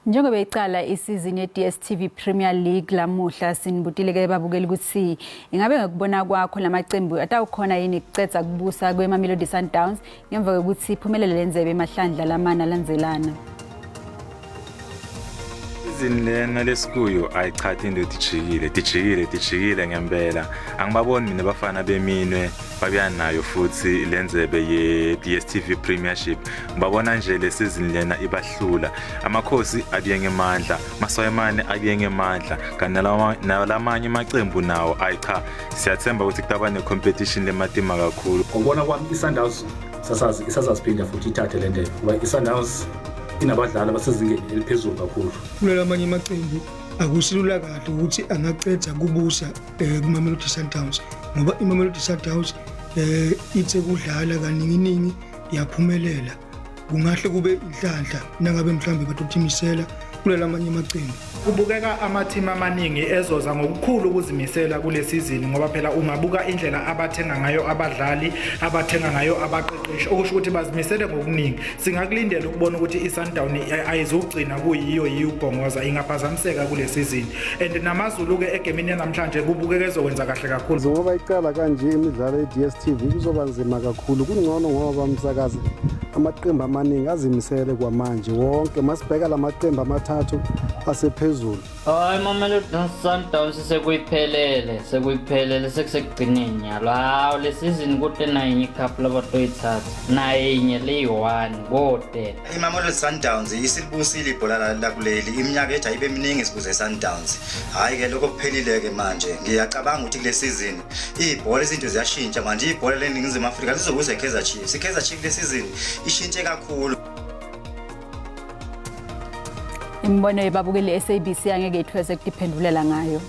Njengoba icala isizini ye-DStv Premier League lamuhla sinibutile-ke babukeli ukuthi ingabe ngokubona kwakho lamacembu atawukhona yini kucedza kubusa kweMamelodi Sundowns ngemva kokuthi iphumelele lenzebe emahlandla lamane alandzelana. Season lena lesikuyo ayichathi into tijikile tijikile tijikile ngempela angibaboni mina bafana beminwe babuya nayo futhi lenzebe ye-DStv Premiership ngibabona nje le season lena ibahlula amakhosi abuye ngemandla maswayemane abuye ngemandla kanti nalamanye amaqembu nawo ayi cha siyathemba ukuthi kutaba ne-competition lematima kakhulu. Ngokubona kwami i-Sundowns sasazi isazaziphinda futhi ithathe le ndebe ngoba i-Sundowns inabadlali abasezingeni eliphezulu kakhulu. Kulela amanye amaqembu akusilula kahle ukuthi angaceda kubusa eh, kuMamelodi Sundowns ngoba iMamelodi Sundowns eh, ithe kudlala kaninginingi yaphumelela kungahle kube inhlanhla nangabe mhlawumbe batothimisela kulela amanye amaqembu. Kubukeka amathimu amaningi ezoza ngokukhulu ukuzimisela kule sizini ngoba phela ungabuka indlela abathenga ngayo abadlali, abathenga ngayo abaqeqeshi, okusho ukuthi bazimisele ngokuningi. Singakulindela ukubona ukuthi iSundown ayizugcina kuyiyo yiyo ubhongoza, ingaphazamiseka kule sizini. And namaZulu-ke egemini yanamhlanje kubukeka ezokwenza kahle kakhulu. Njengoba iqala kanje imidlalo ye-DStv kuzoba nzima kakhulu, kungcono ngoba msakazi amaqembu amaningi azimisele kwamanje wonke masibheka la maqembu amathathu asephezulu. Hayi Mamelodi Sundowns sekuyiphelele sekuyiphelele sekusekugcineni nyalo hawu le season kude nayinye icup labatoyithatha nayinye leyi-one kode. IMamelodi Sundowns isilibusile ibhola lakuleli iminyaka ethi ayibe miningi sibuze Sundowns. Hhayi-ke lokho kuphelile-ke manje ngiyacabanga ukuthi kule season ibhola izinto ziyashintsha manje ibhola leNingizimu Afrika lizobuza iKaizer Chiefs. IKaizer Chiefs kule season ishintshe kakhulu. Imibono yebabukeli SABC angeke ithwese kutiphendulela ngayo.